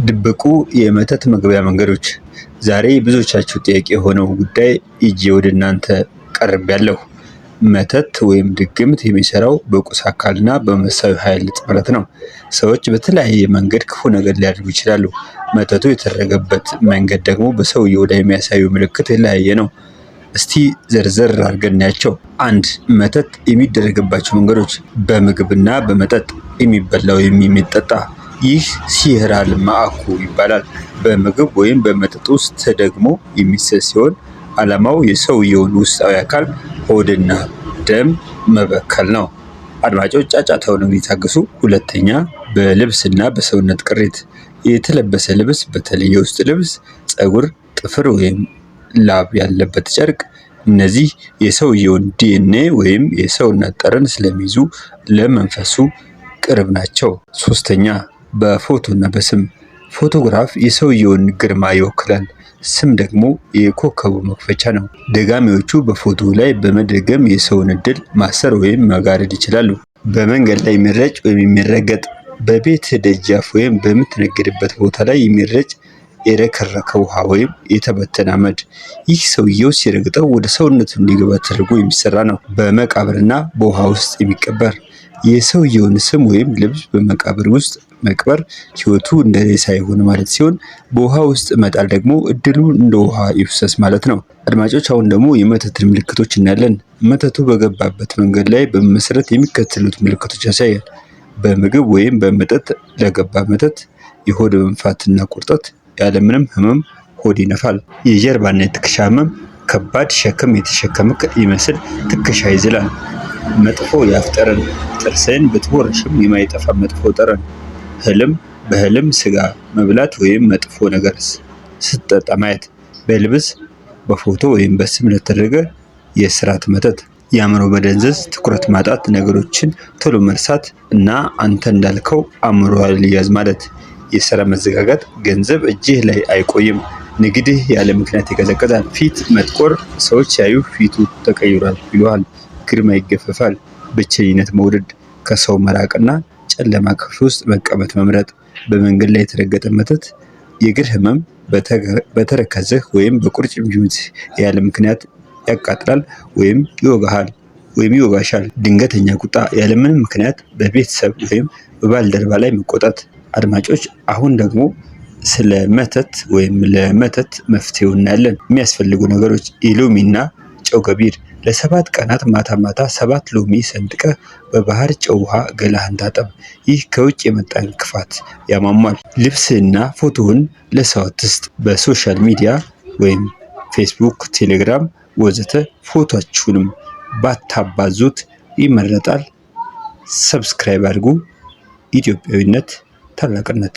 ድብቁ የመተት መግቢያ መንገዶች። ዛሬ ብዙዎቻችሁ ጥያቄ የሆነው ጉዳይ ይዤ ወደ እናንተ ቀርቤያለሁ። መተት ወይም ድግምት የሚሰራው በቁስ አካልና በመንፈሳዊ ኃይል ጥምረት ነው። ሰዎች በተለያየ መንገድ ክፉ ነገር ሊያደርጉ ይችላሉ። መተቱ የተደረገበት መንገድ ደግሞ በሰውየው ላይ የሚያሳዩ ምልክት የተለያየ ነው። እስቲ ዘርዘር አድርገን እናያቸው። አንድ፣ መተት የሚደረግባቸው መንገዶች በምግብና በመጠጥ፣ የሚበላው የሚጠጣ፣ ይህ ሲህራል ማዕኩ ይባላል። በምግብ ወይም በመጠጥ ውስጥ ተደግሞ የሚሰጥ ሲሆን ዓላማው የሰውየውን ውስጣዊ አካል ሆድና ደም መበከል ነው። አድማጮች ጫጫታውን እንዲታገሱ። ሁለተኛ፣ በልብስና በሰውነት ቅሪት፣ የተለበሰ ልብስ፣ በተለይ የውስጥ ልብስ፣ ፀጉር፣ ጥፍር ወይም ላብ ያለበት ጨርቅ፣ እነዚህ የሰውየውን ዲኤንኤ ወይም የሰውነት ጠረን ስለሚይዙ ለመንፈሱ ቅርብ ናቸው። ሶስተኛ፣ በፎቶና በስም፣ ፎቶግራፍ የሰውየውን ግርማ ይወክላል። ስም ደግሞ የኮከቡ መክፈቻ ነው። ደጋሚዎቹ በፎቶ ላይ በመደገም የሰውን ዕድል ማሰር ወይም መጋረድ ይችላሉ። በመንገድ ላይ የሚረጭ ወይም የሚረገጥ፣ በቤት ደጃፍ ወይም በምትነግድበት ቦታ ላይ የሚረጭ የረከረከ ውሃ ወይም የተበተነ አመድ። ይህ ሰውየው ሲረግጠው ወደ ሰውነቱ እንዲገባ ተደርጎ የሚሰራ ነው። በመቃብርና በውሃ ውስጥ የሚቀበር፣ የሰውየውን ስም ወይም ልብስ በመቃብር ውስጥ መቅበር ሕይወቱ እንደ ሬሳ ይሁን ማለት ሲሆን፣ በውሃ ውስጥ መጣል ደግሞ እድሉ እንደ ውሃ ይፍሰስ ማለት ነው። አድማጮች፣ አሁን ደግሞ የመተትን ምልክቶች እናያለን። መተቱ በገባበት መንገድ ላይ በመሰረት የሚከተሉት ምልክቶች ያሳያል። በምግብ ወይም በመጠጥ ለገባ መተት የሆድ መንፋትና ቁርጠት፣ ያለምንም ህመም ሆድ ይነፋል። የጀርባና የትከሻ ህመም፣ ከባድ ሸክም የተሸከመ ይመስል ትከሻ ይዝላል። መጥፎ የአፍ ጠረን፣ ጥርስህን ብትቦርሽም የማይጠፋ መጥፎ ጠረን። ህልም፣ በህልም ስጋ መብላት ወይም መጥፎ ነገር ስትጠጣ ማየት። በልብስ፣ በፎቶ ወይም በስም ለተደረገ የስራት መተት የአእምሮ መደንዘዝ፣ ትኩረት ማጣት፣ ነገሮችን ቶሎ መርሳት እና አንተ እንዳልከው አእምሮ ሊያዝ ማለት። የስራ መዘጋጋት፣ ገንዘብ እጅህ ላይ አይቆይም፣ ንግድህ ያለ ምክንያት ይቀዘቅዛል። ፊት መጥቆር፣ ሰዎች ሲያዩ ፊቱ ተቀይሯል ይሉሃል። ግርማ ይገፈፋል። ብቸኝነት መውደድ፣ ከሰው መራቅና ጨለማ ክፍል ውስጥ መቀመጥ መምረጥ። በመንገድ ላይ የተረገጠ መተት የእግር ህመም፣ በተረከዝህ ወይም በቁርጭምጭሚት ያለ ምክንያት ያቃጥላል ወይም ይወጋሃል ወይም ይወጋሻል። ድንገተኛ ቁጣ፣ ያለምንም ምክንያት በቤተሰብ ወይም በባልደረባ ላይ መቆጣት። አድማጮች፣ አሁን ደግሞ ስለ መተት ወይም ለመተት መፍትሄው እናያለን። የሚያስፈልጉ ነገሮች የሎሚና ጨው ገቢር፣ ለ7 ቀናት ማታ ማታ 7 ሎሚ ሰንጥቀህ በባህር ጨው ውሃ ገላህን ታጠብ። ይህ ከውጭ የመጣን ክፋት ያሟሟል። ልብስህና ፎቶህን ለሰው አትስጥ። በ social media ወይም ፌስቡክ፣ ቴሌግራም ወዘተ ፎቶአችሁንም ባታባዙት ይመረጣል። Subscribe አድርጉ። ኢትዮጵያዊነት ታላቅነት።